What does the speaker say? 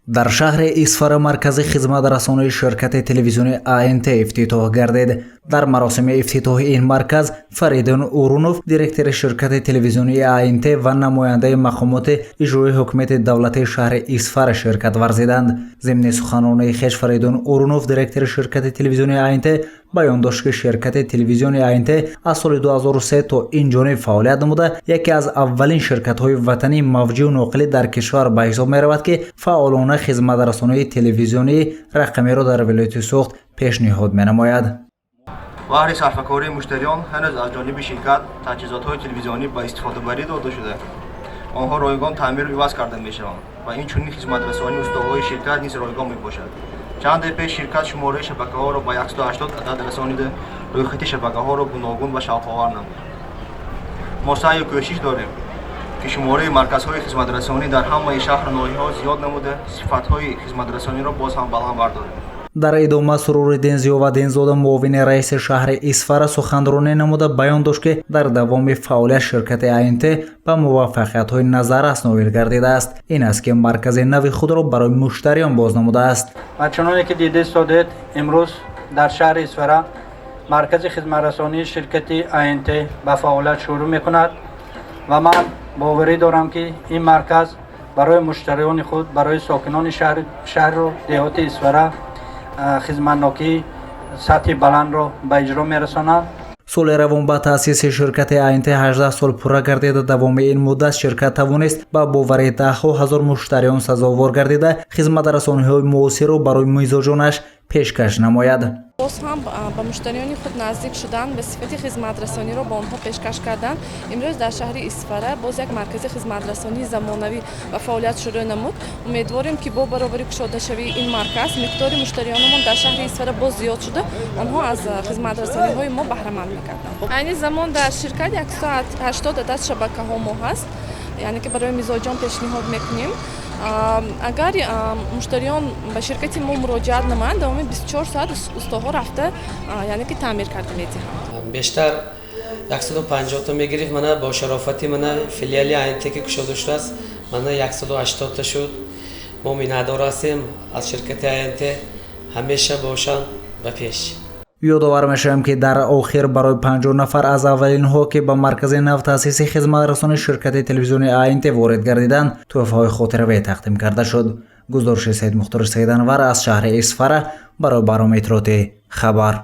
Дар шаҳри Исфара маркази хизматрасонии ширкати телевизиони АНТ ифтитоҳ гардид. Дар маросими ифтитоҳи ин марказ Фаридун Урунов, директори ширкати телевизионии АНТ, ва намояндаи мақомоти иҷроии ҳукумати давлатии шаҳри Исфара ширкат варзиданд. Зимни суханронии хеш Фаридун Урунов, директори ширкати телевизионии АНТ, баён дошт, ки ширкати телевизиони АНТ аз соли 2003 то ин ҷониб фаъолият намуда, яке аз аввалин ширкатҳои ватании мавҷию ноқилӣ дар кишвар ба ҳисоб меравад, ки фаъолона хизматрасонии телевизионии рақамиро дар вилояти Суғд пешниҳод менамояд. Баҳри сарфакории муштариён ҳанӯз аз ҷониби ширкат таҷҳизотҳои телевизионӣ ба истифодабарӣ дода шуда, онҳо ройгон таъмиру иваз карда мешаванд ва инчунин хизматрасонии устоҳои ширкат низ ройгон мебошад. Чанде пеш ширкат шумораи шабакаҳоро ба 180 адад расонида, рӯйхати шабакаҳоро гуногун ва шавқовар намуд. Мо саъю кӯшиш дорем, ки шумораи марказҳои хизматрасонӣ дар ҳамаи шаҳру ноҳияҳо зиёд намуда, сифатҳои хизматрасониро боз ҳам баланд бардорем. Дар идома Суруриддин Зиёваддинзода, муовини раиси шаҳри Исфара, суханронӣ намуда, баён дошт, ки дар давоми фаъолият ширкати АНТ ба муваффақиятҳои назаррас ноил гардидааст. Ин аст, ки маркази нави худро барои муштариён боз намудааст. Ва чуноне ки дида истодед, имрӯз дар шаҳри Исфара маркази хизматрасонии ширкати АНТ ба фаъолият шурӯъ мекунад ва ман боварӣ дорам, ки ин марказ барои муштариёни худ, барои сокинони шаҳру деҳоти Исфара хизматнокии сатҳи баландро ба иҷро мерасонад. Соли равон ба таъсиси ширкати АНТ 18 сол пурра гардида, давоми ин муддат ширкат тавонист ба бовари даҳҳо ҳазор муштариён сазовор гардида, хизматрасониҳои муосирро барои мизоҷонаш пешкаш намояд. Боз ҳам ба муштариёни худ наздик шудан ва сифати хизматрасониро ба онҳо пешкаш кардан, имрӯз дар шаҳри Исфара боз як маркази хизматрасонии замонавӣ ба фаъолият шурӯъ намуд. Умедворем, ки бо баробари кушодашавии ин марказ миқдори муштариёнамон дар шаҳри Исфара боз зиёд шуда, онҳо аз хизматрасониҳои мо баҳраманд мегарданд. Айни замон дар ширкат 180 адад шабакаҳо мо ҳаст, яъне ки барои мизоҷон пешниҳод мекунем. Агар муштариён ба ширкати мо муроҷиат намоянд, давоми 24 соат устоҳо рафта, яъне ки таъмир карда медиҳанд. Бештар 150-та мегирифт, мана бо шарофати мана филиали АНТ ки кушода шудааст, мана 180-та шуд. Мо миннатдор ҳастем аз ширкати АНТ, ҳамеша бошанд ба пеш. Ёдовар мешавем, ки дар охир барои 50 нафар аз аввалинҳо, ки ба маркази навтаъсиси хизматрасони ширкати телевизиони АНТ ворид гардиданд, тӯҳфаҳои хотиравӣ тақдим карда шуд. Гузориши Саидмухтори Саиданвар аз шаҳри Исфара барои барномаи иттилоотии «Хабар».